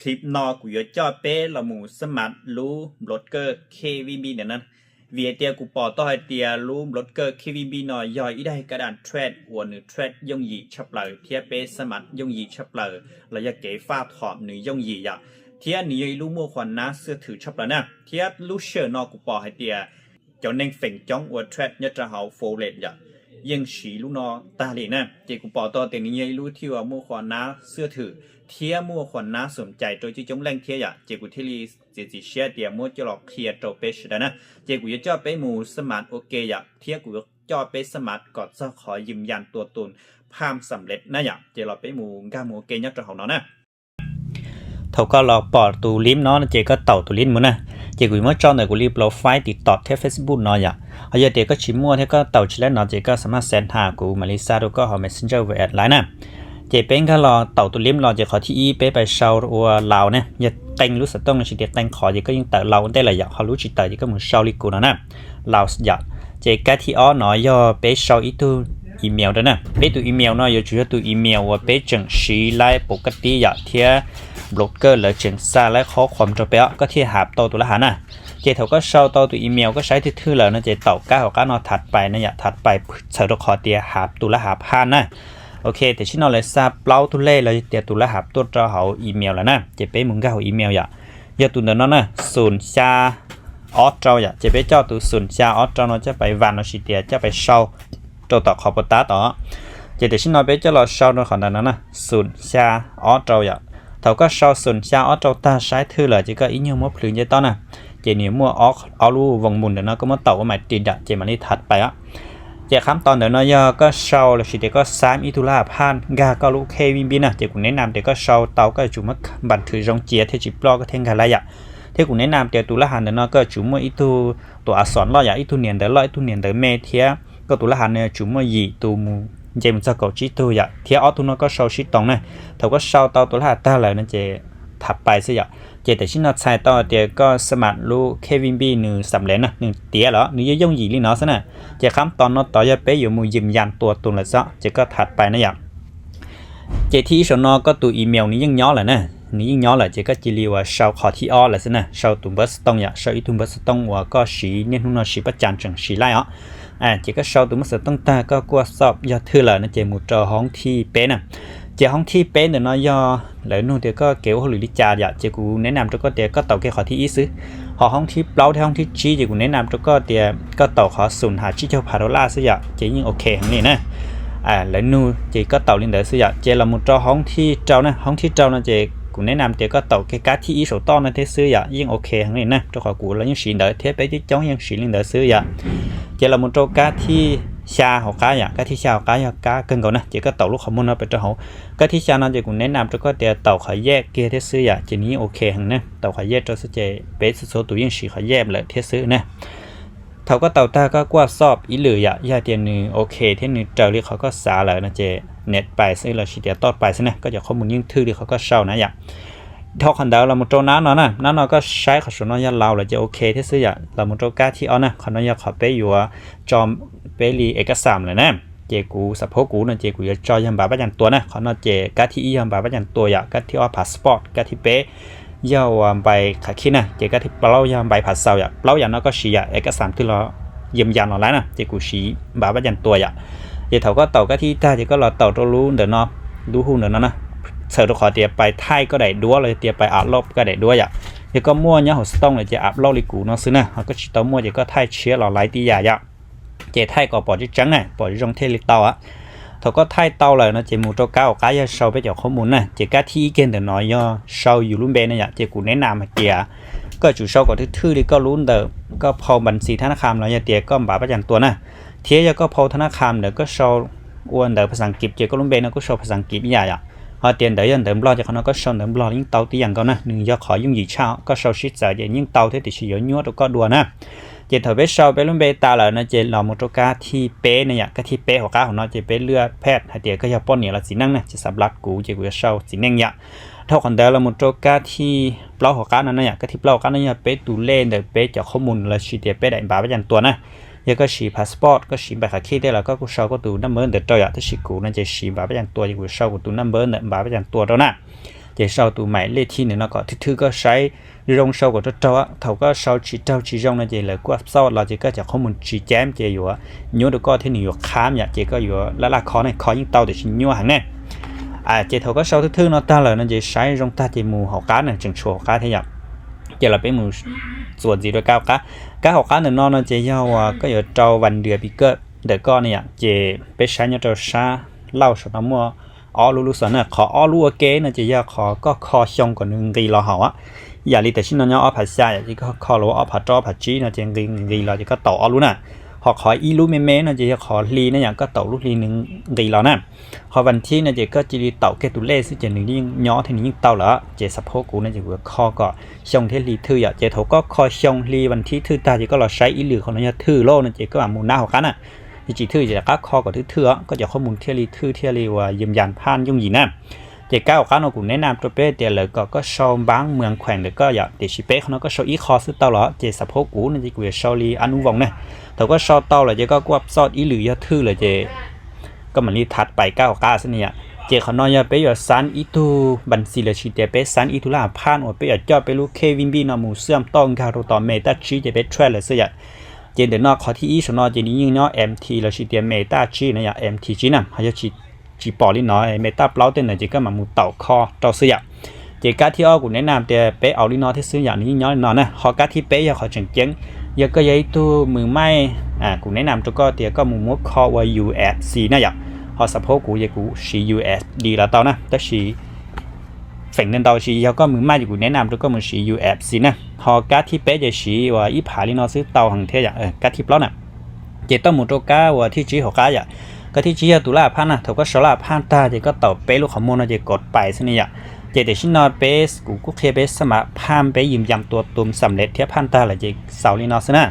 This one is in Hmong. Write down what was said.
clip no kuv yuav coj peb los mus xab mas lub broker K V B ntawm no. Vim hais tias kuv pom tau hais tias lub broker K V B no yog ib daim kaj dam trade uas nws trade yooj yim tshaj plaws thiab peb xab mas yooj yim tshaj plaws los yog kev faj thom nws yooj yim yom. Thiab nws yog ib lub muaj qhuas nab xwj thwm tshaj plaws na. Thiab lub sij hawm no kuv pom hais tias cov neeg feem coob ua trade nyob rau hauv forex yom, yeej siv lub no tag li na. Ces kuv pom tau tias nws yog ib lub thiaj muaj qhuas nab xwj thwm thiab muaj qhuas nab xum cais rau coob coob leej thiab yom. Ces kuv thiaj li txiav txim siab tias muab coj los qhia rau peb sawv daws na. Ces kuv yuav coj peb mus xab mas ua ke yom, thiab kuv yuav coj peb xab mas kom txog qhov yws yas tua tus pham xam lej na yom. Ces los peb mus nkag mus ua ke nyob rau hauv no na. Thaum koj los pom tus lib no ces koj taum tus lib mus na. Ces kuv muab tso ntawm kuv li profile TikTok thiab Facebook no yom. Ho yog tias koj tsis muaj thiab koj taum tsis laib no ces koj xam maj xev has kuv mam li xa rau koj hauv Messenger V N Live na. Ces peb nkag los taum tus lib los ces qhov thib ib peb pais sau ua laus ne, yog qee lub xov tooj los sis tias qee qhov ces koj yeej tawm laus ua ntej lawm yom, ho lub tsis tawm ces koj mus sau li kuv no na, laus yom. Ces kab thib ob no yog peb sau ib tug email rau na. Peb tus email no yuav tsum yog tus email uas peb tseem siv laib pom kaj tib yom, thiab broker lawv tseem xa laib qhob qhuas rau peb os, koj thiaj hab tau tus lab hav na. Ces thaum koj sau tau tus email koj saib thwj thwj lawm no ces taum kab hauv qab no thav pais na yom, thav pais txhawm rau qhov tias hab tus lab hav phaj na. Ok, tam sim no lawv xa plaub tug lej los yog tias tus lab hav tuaj rau hauv email lawm na, ces peb mus nkag hauv email yom. Yog tus ntawm no na, xum xya ob rau yom, ces peb coj tus xum xya ob rau no coj pais vas los sis tias coj pais sau rau tom qhov pos tab tod. Ces tam sim no peb coj los sau rau qhov ntawm no na, xum xya ob rau yom. Thaum koj sau xum xya ob rau tag saib thwj lawm ces koj ib nyuag muab plhws nce toj na, ces nws muaj ob lub voos mus ntawm no koj muab taum ua mais ris dam ces mam li thav pais os. Ces qhab tos ntawm no yog koj sau los sis tias koj xab ib tug lab hav phaj nkag koj lub K V B na, ces kuv nev nam tias koj sau tau koj yuav tsum muab npas nthwv zoo cia thiaj tsis ploj koj thiaj nkag laib yom. Thiab kuv nev nam tias tus lab hav ntawm no koj yuav tsum muaj ib tug tus a xom loj yom, ib tug niam ntawv loj ib tug niam ntawv me thiab koj tus lab hav no yuav tsum muaj yim tus mus nce mus txog kaum tsib tug yom, thiab ob tug no koj sau sib toos na. Thaum koj sau tau tus lab hav tag lawm no ces thav pais xwb yom. Ces tam sim no txhais tau tias koj xab mam lub K V B nws xam lej na, nws tiav lawm, nws yeej yooj yim li no xwb na. Ces qhab tos no tod yog peb yuav mus yws yas tua tus lawm xwb, ces koj thav pais na yom. Ces thib ib saum no koj tus email nws yeej nyob lawm na, nws yeej nyob lawm ces koj cia li uas sau qhov thib ob lawm xwb na, sau tus npawb xov tooj yom, sau ib tug npawb xov tooj uas koj siv niaj hnub no siv pab cas tseem siv laij os. Ces koj sau tus npawb xov tooj tag koj kuaj xob yog thwj lawm no ces mus rau hoob thib peb na. Ces hoob thib peb ntawm no yog lawv nug tias koj kev ua hauj lwm li cas yom, ces kuv nev nam rau koj tias koj taum kiag qhov thib ib xwb. Ho hoob thib plaub thiab hoob thib tsib ces kuv nev nam rau koj tias koj taum qhov xum hab tsib caug phav dollar xwb yom, ces yeej ok heev li na. Lawv nug ces koj taum li ntawd xwb yom. Ces los mus rau hoob thib rau na, hoob thib rau no ces kuv nev nam tias koj taum kiag kab thib ib saum toj no thiab xwb yom, yeej ok heev li na, rau qhov kuv los yeej siv ntawd thiab peb coob coob yeej siv li ntawd xwb yom. Ces los mus rau kab thib xya hauv qab yom, kab thib xya hauv qab yog kab kawg nkaus na, ces koj taum lub qhov muag no pes rau hauv. Kab thib xya no ces kuv nev nam rau koj tias taum qhov yaj kiag thiab xwb yom, ces nws yeej ok heev na, taum qhov yaj rau xwb ces peb txhua txhua tus yeej siv qhov yaj lawm thiab xwb na. Thaum koj taum tag koj kuaj xob ib lwm yom, yog tias nws ok thiab nws raws li qhov koj xav lawm no ces nev pais xwb los sis tias toj pais xwb na, koj cov qhob mus yeej thwj li qhov koj sau na yom. Dhau qhov ntawd los mus rau nab no na, nab no koj saib qhov saum no yog laus lawm ces ok thiab xwb yom. Los mus rau kab thib ob na, qhov no yog qhov peb yuav tso peb li ev kas xam lawm na. Ces kuv xav phob kuv no ces kuv yuav tso yog npav pab cas tua na, qhov no ces kab thib ib yog npav pab cas tua yom, kab thib ob passport, kab thib peb yog uas npais khav khij na, ces kab thib plaub yog npais phav xaus yom. Plaub yam no koj siv yom, ev kas xam twg los yws yas los laib na, ces kuv siv npav pab cas tua yom. Ces thaum koj taum kab thib ib tag ces koj los taum rau lub ntawm no, lub hu ntawm no na, txhawm rau qhov tias pais thaij koj daim duab los yog tias pais upload koj daim duab yom. Yog koj muaj nyob hauv xov tooj lawm ces upload li kuv no xwb na, ho koj tsis tau muaj ces koj thaij tshiab los laib tib yam yom. Ces thaij kom pom tseeb tseeb na, pom zoo thiaj li tau. Thaum koj thaij tau lawm no ces mus rau kab hauv qab yog sau peb cov qhob mus na, ces kab thib ib kiag ntawm no yog sau yus lub npe na yom. Ces kuv nev nam hais tias koj yuav tsum sau kom thwj thwj li koj lub ntawm koj phau npas ntxis thab nab kham los yog tias koj npav pab cas tua na. Thiab yog koj phau thab nab kham ntawd koj sau ua ntawv phas xas kis ces koj lub npe no kuj sau phas xas kis ib yam yom. Ho tias ntawd yog ntawv nplog ces qhov no koj sau ntawv nplog yeej tau tib yam nkaus na, nws yog qhov yooj yim tshaj, koj sau sib txawv ces yeej tau thiab tiam sis yuav nyuaj rau koj dua na. Ces thaum peb sau peb lub npe tas lawm no ces los mus rau kab thib peb na yom, kab thib peb hauv qab hauv no ces peb lwaj phej hais tias koj yog poj niam los txiv neej na, ces xav nplas kuv ces kuv yuav sau txiv neej yom. Dhau qhov ntawd los mus rau kab thib plaub hauv qab no na yom, kab thib plaub hauv qab no yog peb tus lej ntawm peb cov qhob mus los sis tias peb daim npav pab cas tua na. Yog koj siv passport, koj siv npais khav khij tej los koj kuj sau koj tus naj npawb ntawd rau yom, tab sis kuv no ces siv npav pab cas tua ces kuv sau kuv tus naj npawb ntawm npav pab cas tua rau na. Ces sau tus maim lej thij ntawm no kom thwj thwj koj saib zoo sau kom raug raug. Thaum koj sau tsis raug tsis zoo no ces lawv kuj xoj los ces koj cov qhob mus tsis ceeb ces yuav nyuaj rau koj thiab nws yuav khab yom, ces koj yuav laj laj kho ne, kho yeej tau tiam sis nyuaj heev ne. Ces thaum koj sau thwj thwj no tag lawm no ces saib zoo tag ces mus hauv qab na, tseem tshuav hauv qab thiab yom. Ces los peb mus txuas ntxiv rau kab hauv qab. Kab hauv qab ntawm no no ces yog uas koj yuav rau vas ntws pis kawj ntawm koj ne yom. Ces peb saib nyob rau sab laug saum no muaj ob lub lub xov na, qhov ob lub ua ke no ces yog qhov koj kho xyoo kom nws nqis los hauv. Yam li tam sim no nyob ob phav xya yom, ces koj kho los ob phav rau ob phav tsib no ces nqis nqis los ces koj taus ob lub na. Ho qhov ib lub me me no ces yog qhov hli ne yom, koj taus lub hli nws nqis los na. Ho vas thib no ces koj cia li taus kiag tus lej xwb ces nws yeej nyob thiab nws yeej tau lawm. Ces xab phob kuv no ces kuv kho kom xyoo thiab hli thwj yom. Ces thaum koj kho xyoo hli vas thib thwj tag ces koj los saib ib lwm qhov no yog thwj lawm no ces koj mam mus nab hauv qab na. Yog tsis thwj ces rov qab kho kom thwj thwj os, koj cov qhob mus thiaj li thwj thiaj li uas yws yas phaj yooj yim na. Ces kab hauv qab no kuv neb nam rau peb tias lawv kom koj sau npaab muas khueem ntawm koj yom, tiam sis peb qhov no koj sau ib qho xwb tau los. Ces xab phob kuv no ces kuv yuav sau li ab nub voos na. Thaum koj sau tau lawm ces koj kuj xoj ib lwm yog thwj lawm ces koj mam li thav pais kab hauv qab xwb ne yom. Ces qhov no yog peb yuav xab ib tug npas xis los sis tias peb xab ib tug laj phaj uas peb yuav coj peb lub khej vij npij no mus xwb toj nkag rau tom me taj tsib ces peb track lawm xwb yom. Ces ntawm no qhov thib ib saum no ces nws yeej nyob em ti los sis tias me taj tsib no yom, em ti tsib na. Ho yog tsis pom li no, me taj plaub tej ntawd ces koj mam mus taus kho rau xwb yom. Ces kab thib ob kuv neb nam tias peb au li no thiab xwb yom, nws yeej nyob li no na. Ho kab thib peb yog qhov tseem ceeb, yog koj yog ib tug mws maij, kuv neb nam rau koj tias koj mus muab kho ua U S C na yom. Ho xab phob kuv ces kuv siv U S D los tau na, tab sis feem ntau ntau ces yog koj mws maij ces kuv neb nam rau koj mus siv U S C na. Ho kab thib peb ces siv uas ib phav li no xwb tau heev thiab yom, kab thib plaub na. Ces tau mus rau kab uas thib tsib hauv qab yom. Kab thib tsib yog tus laj phaj na, thaum koj sau laj phaj tag ces koj taus peb lub qhov muag no ces kov pais xwb ne yom. Ces tam sim no peb kuv kuj qhia peb xab mav phaj peb yws yas tua tus xam lej thiab phaj tag lawm ces xaus li no xwb na.